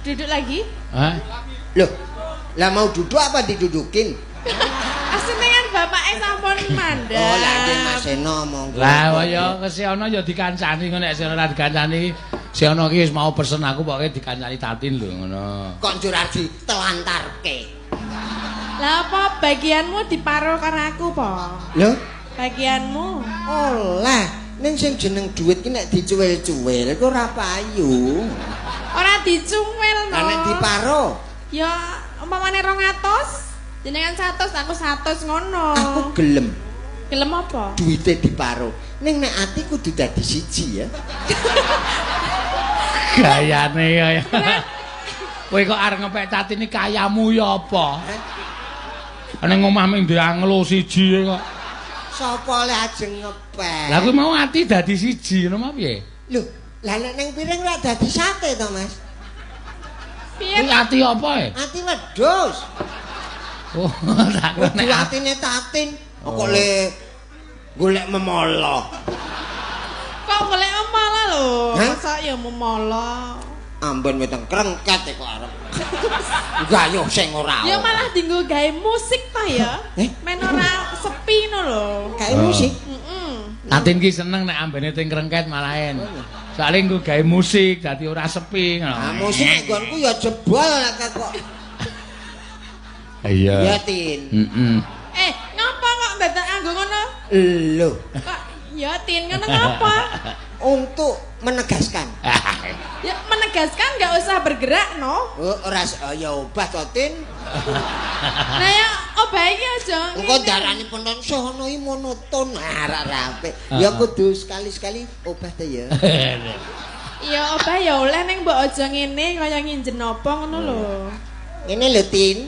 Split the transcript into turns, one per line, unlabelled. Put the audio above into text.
Duduk lagi.
Hah?
Loh, lah mau duduk apa didudukin?
Asline kan bapake sampun mandap.
Oh, lah nggih Mas Seno monggo.
Lah ya Seno ya dikancani ngono nek Seno ora dikancani. Seno ki wis mau pesen aku pokoke dikancani Tatin lho ngono.
Kok njur arep ditelantarke.
Lah apa bagianmu diparo karo aku po?
Lho,
Bagianmu.
oleh ning sing jeneng dhuwit ki nek dicuwil-cuwil kok ora payu.
Ora dicuwil no.
Lah nek diparo,
Ya umpamane 200, jenengan 100, aku 100 ngono.
Aku gelem
Gelem apa?
Duwite diparo. Ning nek ati kudu dadi siji ya.
Gayane kaya. Kowe kok arep ngepek Tatin iki kayamu ya apa? Ning omah ming duwe anglo siji kok.
Sapa oleh ajeng ngepek?
Lah kowe mau ati dadi siji ngono mah piye?
Lho, lah nek ning piring ora dadi sate to, Mas?
Piye?
Kuwi ati apa e?
Ati wedhus.
Oh, tak kira
Kudu
nek
atine Tatin. Kok le golek memolo.
Kok golek memolo lho?
Hah?
Masa ya memolo.
Amben weteng krengket kok arep. Gayuh sing ora.
Ya malah dinggo gawe musik ta ya.
Eh?
Men ora sepi ngono lho.
Kae musik.
Heeh.
Tatin ki seneng nek ambene ting krengket malahen. Soale nggo gawe musik dadi ora sepi ngono.
Ah, musik nek nggonku ya jebol lah kok.
Iya.
Ya Tin.
Heeh.
Eh, ngapa kok dadak nganggo ngono?
Lho,
Kok ya Tin ngono ngapa?
Untuk menegaskan.
Ya menegaskan nggak usah bergerak no.
Oh, ora oh, ya obah to Tin.
Nah ya obah iki aja.
Engko
ngene.
darani penonton sono iki monoton ora rapi. Ya kudu sekali-sekali obah ta ya.
Ya obah ya oleh ning mbok aja ngene kaya nginjen apa ngono lho.
Ngene lho Tin.